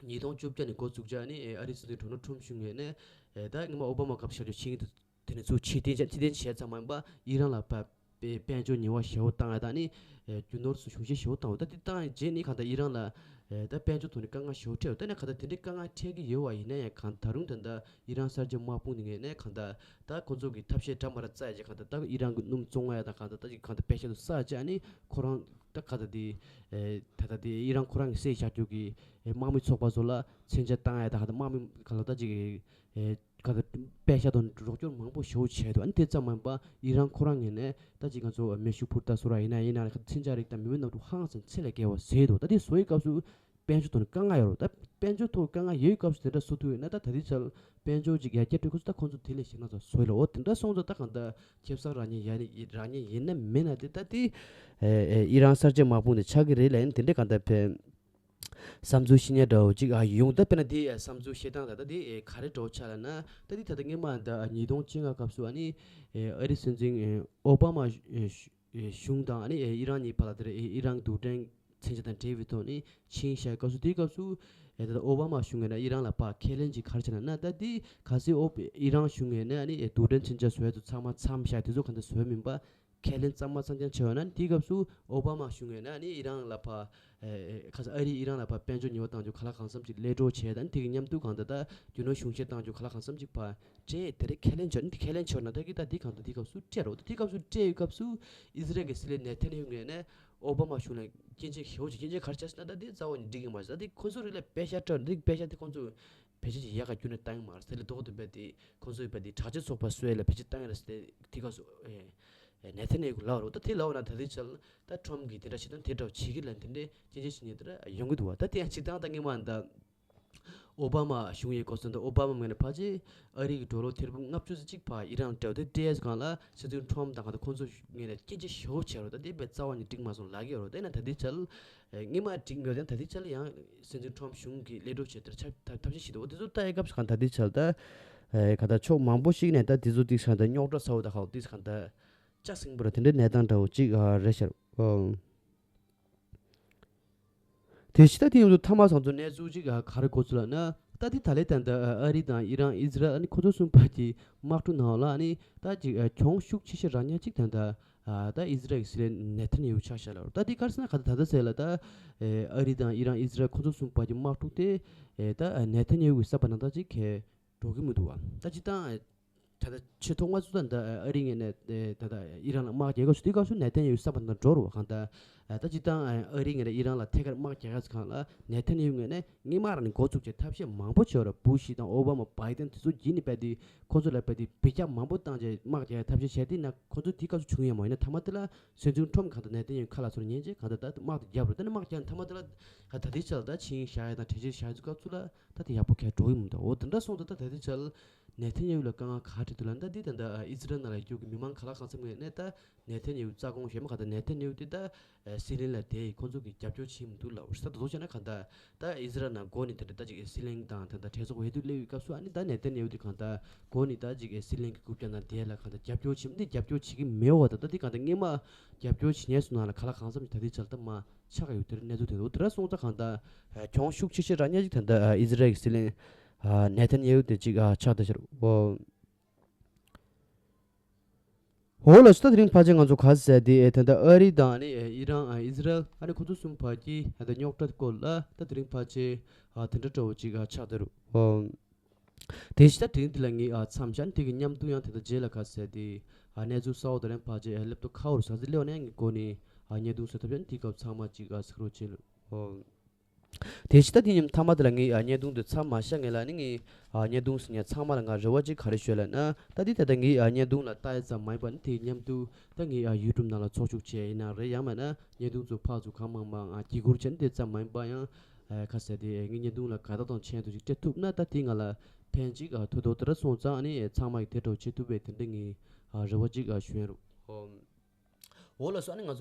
ཉིས་སྟོང་བཅོ་བརྒྱད་ནས་འགོ་བཙུགས་བྱས་ནས་ཨེ་ཨ་རིའི་སྲིད་འཛིན་ཌོ་ནལ་ཊམ་ཕ་གཞུང་ངོས་ནས་ཨེ་ད་སྔོན་མ་ཨོ་བྷ་མ་སྐབས་སུ་བྱས་རྒྱུ་ཆིངས་ཡིག་དེ་ནས་ཚུར་ཕྱིར་འཐེན་བྱས། ཕྱིར་འཐེན་བྱས་ཙམ་མ་ཡིན་པ་ཨི་རན་ལ་ཕར་དཔལ་འབྱོར་ཉེས་པ་ཞེ་པོ་བཏང་ཡ་དང་ནི་ཨེ་རྒྱུ་ནོར་སོགས་གཞུང་བཞེས་ཞེ་པོ་བཏང་བ། ད་དེ་བཏང་རྗེས་ནི་གང་ལྟར་ཨི་རན་ལ་ཨེ་ད་དཔལ་འབྱོར་ཐོག་ནས་དཀའ་ངལ་ཞེ་པོ་འཕྲད་ཡོད། ད་ནི་གང་ལྟར་དེ་འདྲའི་དཀའ་ངལ་འཕྲད་ཀྱི་ཡོད་པ་ཡིན་ན་ཡང་། གང་ད་རུང་ད་ལྟ་ཨི་རན་གསར་བརྗེ་དམག་དཔུང་དེ་ངོས་ནས་གང་ལྟར་ད་ཁོ་ཚོ་གི་ཐབས་ཤེས་འདྲ་མི་འདྲ་བཙལ་བྱས་གང་ལྟར་ད་ཨི་རན་གྱི་སྣུམ་བཙོང་ཡ་དང་། གང་ལྟར་ད་ཅིག་གང་ལྟར་པད་ཤག་ཏུ་བསགས་བྱས། ཨ་ནི་ཁོ་རང་ད་གང་ལྟར་དེ་ཨེ་ད་ལྟ་དེ་ཨི་རན་ཁོ་རང་གིས་བསད་བཞག་རྒྱུ་གི་ཨེ་དམག་མི་ཚོགས་པ་ཚོ་ལ་མཚོན་ཆ་བཏང་ཡ་དང་། གང་ལྟར་དམག་མི་གང་ལ་ད་ཅིག་ཨེ་གང་ལྟར་པད་ཤག་དང་རོགས་སྐྱོར་མང་པོ་ཞེ་པོ་བྱས་འདུག། ཨ་ནི་དེ་ཙམ་མ་ཡིན་པ་ཨི་རན་ཁོ་རང་ངོས་ནས་ད་ཅིག་ང་ཚོ་མེ་ཤུགས་འཕུར་མདའ་བཟོ་ར་ཡིན་ན་ཡིན་ན། མཚོན་ཆ་རིགས་དང་མི་མེད་གནམ་གྲུ་ཧང་སང་ཚད་ལས་བརྒལ་བ་བཟོས་འདུག། ད་དེ་བཟོ་བའི་སྐབས་སུ་དཔལ་འབྱོར་ཐོག་ནས་དཀའ་ངལ་ཡོད་རེད། ད་དཔལ་འབྱོར་ཐོག་དཀའ་ངལ་ཡོད་སྐབས་སུ་དེ་འདྲ་བཟོ་ཐུབ་ཡོད་ན། ད་ད་ལྟའི་ཆར་དཔལ་འབྱོར་ཅིག་ཡར་རྒྱས་འགྲོ་དུས་ད་ཁོང་ཚོ་དེ་ལས་ཞེད་སྣང་ཚ་བཟོས་ལ། འོ་དེ་འདྲ་སོང་ཙང་ད་གང་ལྟར་ཁེ་བཟང་རག་མཁན་ཡ་ནི་རག་མཁན་ཡིན་ན་མིན་ན་དེ་ད་དེ་ཨེ་ཨེ་ཨི་རན་གསར་བརྗེ་དམག་དཔུང་དེ་ཆགས་ཀྱི་རེད་ལབ་ཡིན། དེ་འདྲའི་གང་ལྟར་ཕན་བསམ་ཚུལ་བཤད་མཁན་འདྲ་བོ་ཅིག་ཨ་ཡོང་། ད་དཔེར་ན་དེ་ཨེ་བསམ་ཚུལ་བཤད་སྟངས་ད་ད་དེ་ཨེ་ག་རེ་འདྲ་བོ་ཆགས་ལབ་ན། ད་དེ་ད་ལྟ་སྔོན་མ་ད་ཉིས་སྟོང་བཅོ་ལྔ་སྐབས་སུ་ཨ་ནི་ཨེ་ཨ་རི་སྲིད་འཛིན་ཨེ་ཨོ་བྷ་མ་ཨེ་ཨེ་གཞུང་དང་ཨ་ནི་ཨེ་ཨི་རན་གཉིས་བར་ལ་དེར་ཨེ་ཨི་རན་རྡུལ་ཕྲན་མཚོན་ཆ་དང་འབྲེལ་བའི་ཐོག་ནས་ཆིངས་བཞག་སྐབས་སུ། དེའི་སྐབས་སུ་ཨེ་ད་ལྟ་ཨོ་བྷ་མ་གཞུང་ངོས་ནས་ཨི་རན་ལ་ཕར་ཁས་ལེན་ཅིག་ག་རེ་བྱས་ན་ན། ད་དེ་གལ་སྲིད་ཨོ་ཨི་རན་གཞུང་ངོས་ནས་ཨ་ནི་ཨེ་རྡུལ་ཕྲན་མཚོན་ཆ་བཟོ་ཡ་དེ་ཚོ་གང་ལྟར་བཟོས་མིན་པ། ཁས་ལེན་གཙང་མ་གཙང་རྐྱང་བྱས་པ་ན། དེའི་སྐབས་སུ་ཨོ་བྷ་མ་གཞུང་ངོས་ནས་ཨ་ནི་ཨི་རན་ལ་ཕར་ཨེ་ཨེ་ཁ་སང་ཨ་རིས་ཨི་རན་ལ་ཕར་དཔལ་འབྱོར་ཉེས་པ་བཏང་རྒྱུ་གང་ལ་གང་འཚམ་ཅིག་གློད་གྲོལ་བྱས་དང་། དེ་གི་མཉམ་དུ་གང་ལྟར་ད་རྒྱུ་ནོར་གཞུང་བཞེས་བཏང་རྒྱུ་གང་ལ་གང་འཚམ་ཅིག་ཕར་སྤྲད། དེ་རེད། ཁས་ལེན་བྱས་ནས་དེ་ཁས་ལེན་བྱས་ན་ད་གི་ད་དེ་གང་ལྟར་དེའི་སྐབས་སུ་སྤྲད་རོགས། དེའི་སྐབས་སུ་སྤྲད་ཡོད་སྐབས་སུ་ཨི་ཟི་རལ་གྱི་སྲིད་བློན་ནེ་ཐན་ཡ་ཧུ་ངོས་ནས་ཨོ་བྷ་མ་གཞུང་ལ་སྐྱོན་བརྗོད་ཞེ་པོ་ཅིག་སྐྱོན་བརྗོད་ག་རེ་བྱས་ཟེར་ན། ད་དེ་རྩ་བ་ནས་འགྲིག་གི་མ་རེད། ད་དེ་ཁོ་ཚོ་རིགས་ལ་པད་ཤག་སྤྲད་ནས། དེ་པད་ཤག་དེ་ཁོ་ཚོས་བེད་སྤྱོད་ཅིག་ཡག་ག་ཁྱོན་ནས་བཏང་གི་མ་རེད། དེ་ལས་ལྡོག་སྟེ་རྦད་དེ་ཁོ་ཚོས་རྦད་དེ་དྲག་ཆས་ཚོགས་པ་གསོ་ཡ་ལ་བེད་སྤྱོད་བཏང་ཡ་རེད་ཟེར་ཏེ་དེ་སྐབས་སུ་ཨེ་ཨེ་ནེ་ཐན་ཡ་ཧུ་ལབ་རོགས། ད་དེ་ལབ་ན་ད་དེ་ཆ་ལ་ད་ཁྲོམ་གྱིས་དེ་འདྲ་བྱེད་སྟངས་དེ་འདྲ་བྱེད་ཀྱི་ལ་དེ་འདྲའི་སྐྱོན་བརྗོད་བྱེད་མཁན་དེ་འདྲ་ཡོང་གི་འདུག་བ། ད་དེ་ཡང་སྤྱིར་བཏང་ད་སྔོན་མ་ད་ ཨོ་བྷ་མ་གཞུང་ཡིན་གོ་སོང་། ད་ཨོ་བྷ་མ་ངོས་ནས་ཕལ་ཆེར་ཨ་རི་གི་ཌོ་ལར་ཐེར་འབུམ་ལྔ་བཅུ་ཙམ་ཅིག་ཕར་ཨི་རན་ལ་སྤྲད་དེ་སྤྲད་སྒང་ལ་སྲིད་འཛིན་ཁྲོམ་དང་གང་ལྟར་ཁོང་ཚོ་ངོས་ནས་སྐྱོན་ཆ་ཞེ་པོ་བྱས་རོགས། ད་དེ་དཔེ་རྩ་བ་ནས་འགྲིག་མ་སོང་ལབ་ཀྱི་ཡོད་རེད། དེ་ན་ད་ལྟའི་ཆར་ཨེ་སྔོན་མ་འགྲིག་མེད་དེ་ད་ལྟའི་ཆར་ཡང་སྲིད་འཛིན་ཁྲོམ་གཞུང་གིས་གློད་གྲོལ་བྱས་དེར་ཆ་ཐབས་ཐབས་ཤེས་བྱེད་འདུག་འོ་དེ་ཚོ་ལྟ་ཡི་སྐབས་སུ་གང་ད་ལྟའི་ཆར་ད་ཨེ་ག་ད་ཕྱོགས་མང་པོ་ཞིག་ནས་ད་དེ་ཚོ་དེ་གང་ད་རྙོག་དྲ་ཚ་བོ་ད་ཧའོ་དེ་གང་ད་ལྕགས་སྲིན་པོ་ར་དེ་འདྲའི་གནས་སྟངས་འདྲ་བོ་ཅིག་ཨ་རེད་ཤག་ཨོ། དེ་ཕྱི་ད་དེ་ཡོང་དུས་ཐ་མག་ཚང་ཚོ་གནས་ཚུལ་ཅིག་ག་རེ་གོ་ཚུལ་ལབ་ན། ད་དེ་ད་ལེ་ད་ལྟ་ཨ་རི་དང་ཨི་རན་ཨི་ཟི་རལ་ཨ་ནི་ཁོ་ཚོ་གསུམ་བར་གྱི་དམག་འཁྲུག་ནང་ལ་ཨ་ནི་ད་ཅིག་གྱོང་ཤུགས་ཆེ་ཤོས་རག་མཁན་ཅིག་ད་ལྟ་ད་ཨི་ཟི་རལ་གྱི་སྲིད་བློན་ནེ་ཐན་ཡ་ཧུ་ཆགས་ཤག་ལབ། ད་དེ་ག་རེ་ཟེར་ན་ག་ད་ད་ད་ཟེར་ལ་ད་ཨ་རི་དང་ཨི་རན་ཨི་ཟི་རལ་ཁོ་ཚོ་གསུམ་བར་གྱི་དམག་འཁྲུག་དེ་ད་ནེ་ཐན་ཡ་ཧུ་གི་ས་བབ་ནང་ད་ཅིག་གས་འགྲོ་གི་མི་འདུག་བ། ད་སྤྱིར་བཏང་ད་ལྟ་ཆེས་ཐོག་མ་ཚོ་ད་ལྟ་ཨ་རི་ངོས་ནས་ད་ལྟ་ཨི་རན་ལ་དམག་རྒྱག་སྐབས་སུ་དེ་སྐབས་སུ་ནེ་ཐན་ཡ་ཧུ་ས་བབ་ནང་འགྲོ་རུ་བ། གང་ལྟར་ད་སྤྱིར་བཏང་ཨ་རི་ངོས་ནས་ཨི་རན་ལ་ཐད་ཀར་དམག་རྒྱག་ཡ་ཚོ་གང་ལ་ནེ་ཐན་ཡ་ཧུ་ངོས་ནས་སྔོན་མ་རང་ནས་འགོ་བཙུགས་བྱས་ཐབས་ཤེས་མང་པོ་བྱས་ར། བུ་ཤི་དང་ཨོ་བྷ་མ་བྷའི་ཏན་དེ་ཚོ་བརྒྱུད་ནས་བལྟས་དུས་ཁོ་ཚོ་ལ་བལྟས་དུས་འབུད་རྒྱག་མང་པོ་བཏང་རྗེས་དམག་རྒྱག་ཡ་ཐབས་ཤེས་བྱས་དེ་ན་ཁོ་ཚོ་དེ་སྐབས་སུ་བྱུང་ཡོད་མ་ཡིན་ན་ཐ་མ་དེ་ལ་སྲིད་འཛིན་ཁྲོམ་གང་ལྟར་ནེ་ཐན་ཡ་ཧུ་ཁ་ལ་ཚུར་ཉན་རྗེས་གང་ལྟར་ད་དམག་དེ་བརྒྱབ་ར། དེ་ནས་དམག་རྒྱབ་ཐ་མ་དེ་ལ་ད་ལྟའི་ཆར་ད་ཆིངས་བཞག་ཡ་དང་གྲོས་ཆོད་བཞག་ཡ་ཚོ་སྐབས་སུ་ལ། ད་དེ་ཡག་པོ་གས་འགྲོ་གི་མི་འདུག་འོ་དེ་འདྲ་སོང་ཙང་ད་ད་ལྟའི་ཆར་ནེ་ཐན་ཡ་ཧུ་ལ་དཀའ་ངལ་ག་རེ་འཕྲད་འདུག་ལབ་ན། ད་འདི་ད་ལྟ་ཨི་ཟི་རལ་ནང་ལ་ཡོད་རྒྱུ་གི་མི་མང་ག་ལ་གང་འཚམ་ངོས་ནས་ད་ནེ་ཐན་ཡ་ཧུ་རྩ་དགོངས་བཞེས་མ་ག་ད་ནེ་ཐན་ཡ་ཧུ་དེ་ད་སྲིད་བློན་ལ་དེ་ཁོང་ཚོ་གི་རྒྱབ་སྐྱོར་བྱེད་མི་འདུག་ལབ། ས་ད་དོ་བྱས་ན་ག་ད་ད་ཨི་ཟི་རལ་ནང་འགོ་ནས་དེ་འདྲ་ད་ཅིག་སྲིད་བློན་དང་ད་ད་གྲོས་ཚོགས་འོས་བསྡུ་སླེབས་ཡོད་སྐབས་སུ་ཨ་ནི་ད་ནེ་ཐན་ཡ་ཧུ་དེ་གང་ད་འགོ་ནས་ད་ཅིག་སྲིད་བློན་གི་རྐུབ་བཀྱག་ནང་དེ་ལ་གང་ད་རྒྱབ་སྐྱོར་བྱེད་མི་འདི་རྒྱབ་སྐྱོར་བྱེད་ཀྱི་མེད་བ། ད་ད་འདི་གང་ད་སྔོན་མ་རྒྱབ་སྐྱོར་བྱེད་མཁན་ཚོ་ནང་ལ་ག་ལ་གང་འཚམ་ད་ལྟའི་ཆར་ད་མ་ཆགས་ཡོད་དེར་གནས་ཚུལ་དེ་འདུག་དེ་འདྲ་སོང་ཙང་གང་ལྟར་གྱོང་ཤུགས་ཆེ་ཤོས་རག་མཁན་ཅིག་ད་ལྟ་ཨི་ཟི་རལ་གྱི་སྲིད་བློན་ནེ་ཐན་ཡ་ཧུ་དེ་ཅིག་ཆགས་བསྡད་ཤག་འོ། འོ་ལགས་སོ། ད་དེ་རིང་ཕལ་ཆེར་ང་ཚོ་ག་ཟེར་དེ་ད་ལྟ་ཨ་རི་དང་ནི་ཨི་རན་ཨི་ཟི་རལ་ཨ་ནི་ཁོ་ཚོ་གསུམ་བར་གྱི་ད་ལྟ་རྙོག་དྲ་སྐོར་ལ་ད་དེ་རིང་ཕལ་ཆེར་དེ་འདྲ་འདྲ་བོ་ཅིག་ཆགས་བསྡད་རུ། འོ། དེ་ཕྱི་ད་དེ་རིང་འདི་ལ་ངས་ཨ་མཚམས་བཞག་དེ་གི་མཉམ་དུ་ཡང་དེ་ལྟ་རྗེས་ལ་ཁ་གསལ་ཏེ་ཨ་གནས་ཚུལ་གསར་བ་དེ་རིང་ཕལ་ཆེར་ཨ་སླེབས་ཏོ་ཁ་བོར་ཟ་ཟི་ལེའོ་ནས་ངས་གོ་ནས་ཨ་བརྙན་ཐུང་བཟོ་ཐབས་ཡང་དེ་སྐབས་ཚང་མ་གཅིག་ཨ་གཟིགས་རོགས་བྱེད། ཨོ། དེ་ཕྱི་ད་དེ་ཉིན་མཐའ་མ་དེ་ལ་ངས་ཨ་བརྙན་ཐུང་དེ་མཚམས་མ་བཞག་ངེས་ལ་ནི་ངས་ཨ་བརྙན་ཐུང་ཟིན་ཡ་ཚང་མ་ལ་ང་རེ་བ་གཅིག་ག་རེ་ཞུ་ལབ་ན། ད་དེ་ད་ལྟ་ངས་ཨ་བརྙན་ཐུང་ལ་ལྟ་ཡ་ཙམ་མ་ཡིན་པ་ནི་དེ་མཉམ་དུ་ད་ངས་ཨ་ཡུ་ཊུབ་ནང་ལ་ཚོགས་ཞུགས་བྱས་ཡིན་ན་རེད། ཡང་མིན་ན་བརྙན་ཐུང་ཚོ་ཕར་ཚུར་གང་མང་མང་ཨ་བརྒྱུད་བསྐུར་བྱས་ནས་དེ་ཙམ་མ་ཡིན་པ་ཡང་ཨ་ཁ་གསལ་དེ་ངས་བརྙན་ཐུང་ལ་དགའ་རྟགས་དང་མཆན་དུ་ཞིག་སྤྲད་ཐུབ་ན་ད་དེ་ང་ལ་ཕན་ཅིག་ཨ་ཐོགས་འདུག་དེ་འདྲ་སོང་ཙང་ཨ་ནི་ཚང་མ་གི་དེ་འདྲ་བྱེད་ཐུབ་པའི་དེ་འདྲ་ངས་ཨ་རེ་བ་ཅིག་ཨ་ཞུ་ཡ་རུ། འོ་ལགས་སོ། ཨ་ནི་ང་ཚོ།